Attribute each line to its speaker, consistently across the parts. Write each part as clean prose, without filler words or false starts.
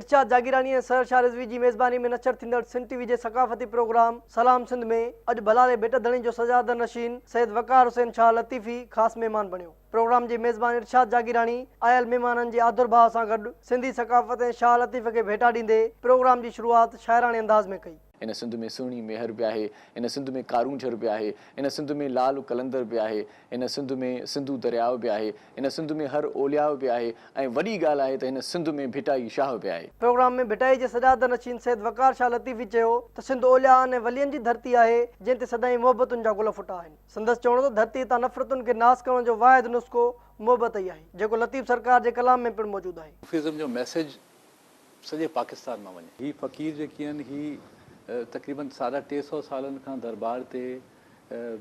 Speaker 1: ارشاد جاگيراڻي ۽ سحر شاهه رضوي جي ميزباني ۾ نشر ٿيندڙ سنڌ ٽي وي جي ثقافتي پروگرام سلام سنڌ ۾ اڄ ڀلاري ڀيٽ ڌڻي جو سجاده نشين سيد وقار حسين شاهه لطيفي خاص مهمان بڻيو. پروگرام جي ميزبان ارشاد جاگيراڻي آيل مهمانن جي آڌرڀاء سان گڏ سنڌي ثقافت ۽ شاهه لطيف کي ڀيٽا ڏيندي پروگرام جي شروعات شاعراڻي انداز ۾ ڪئي.
Speaker 2: هن سنڌ ۾ سهڻي ميهر به آهي، هن سنڌ ۾ ڪارونجهر به آهي، هن سنڌ ۾ لال قلندر به آهي، هن سنڌ ۾ سنڌو درياء به آهي، هن سنڌ ۾ هر اولياء به آهي ۽ وڏي ڳالهه آهي ته هن سنڌ ۾ ڀٽائي شاهه به آهي.
Speaker 1: پروگرام ۾ ڀٽائي جي سجاده نشين سيد وقار شاهه لطيفي چيو ته سنڌ اولياءن ۽ ولين جي ڌرتي آهي، جنهن تي سدائين محبتن جا گل ڦٽا آهن. سندس چوڻ هو ته ڌرتي تان نفرتن کي ناس ڪرڻ جو واحد نسخو محبت ئي آهي، جيڪو لطيف سرڪار جي ڪلام ۾ پڻ موجود آهي.
Speaker 3: صوفيزم جو ميسيج سڄي پاڪستان مان وڃي. هي فقير جيڪي آهن هي تقريبن ساڍا ٽي سئو سالن کان دربار تي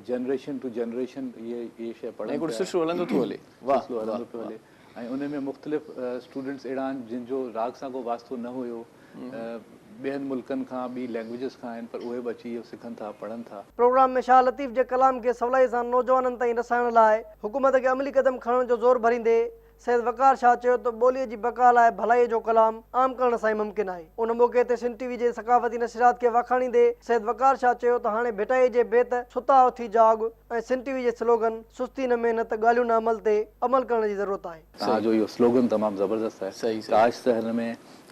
Speaker 3: جنريشن ٽو جنريشن اهي اهي شيء پڙهن
Speaker 2: پيا. سلسلو هلندو ٿو هلي.
Speaker 3: سلسلو هلندو پيو هلي ۽ ان ۾ مختلف اسٽوڊنٽس اهڙا آهن جن جو راڳ سان ڪو واسطو نه هيو ٻين ملڪن کان ٻي لينگويجز کان آهن پر اهي به اچي اهو سکن ٿا پڙهن ٿا.
Speaker 1: پروگرام ۾ شاهه لطيف جي ڪلام کي سولائي سان نوجوانن تائين رسائڻ لاء حڪومت کي عملي قدم کڻڻ جو زور ڀريندي سيد وقار شاهه چيو ته ٻوليء جي بقا لاء ڀلائيء جو ڪلام عام ڪرڻ سان ئي ممڪن آهي. ان موقعي تي سنڌ ٽي وي جي ثقافتي نشريات کي واکاڻيندي سيد وقار شاهه چيو ته هاڻي ڀٽائيء جي بيت ستا اٿي جاڳ ۽ سنڌ ٽي وي جي سلوگن سستي نه محنت ڳالهيون نه عمل تي عمل ڪرڻ جي ضرورت آهي.
Speaker 3: توهان جو اهو سلوگن تمام زبردست آهي. ڪاش ته هن ۾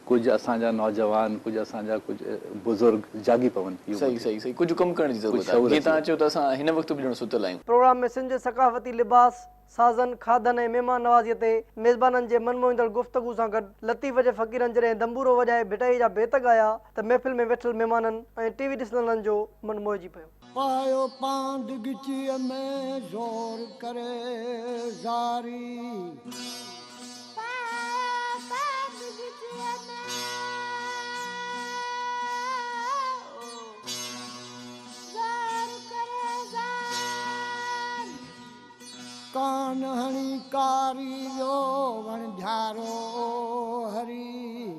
Speaker 3: ڪجهه اسان جا نوجوان ڪجهه اسان جا ڪجهه بزرگ جاڳي پون اهو
Speaker 2: صحيح صحيح صحيح ڪجهه ڪم ڪرڻ جي ضرورت آهي جيئن توهان چيو ته اسان هن وقت به ڄڻ ستل آهيون.
Speaker 1: پروگرام ۾ سنڌ جي ثقافتي لباس، سازن، کاڌن ۽ مهمان نوازيء تي ميزبانن جي من موهيندڙ گفتگو سان گڏ لطيف جي فقيرن جڏهن دنبورو وڄائي ڀٽائيء جا بيت ڳايا ته محفل ۾ ويٺل مهمانن ۽ ٽي وي ڏسندڙن جو من موهجي پيو.
Speaker 4: پايو پاند ڳچيء ۾ زور ڪري زاري.
Speaker 5: پايو پاند ڳچيء ۾. زور ڪري زاري.
Speaker 4: ڪان هڻي ڪاري ويو وڻجارو هري.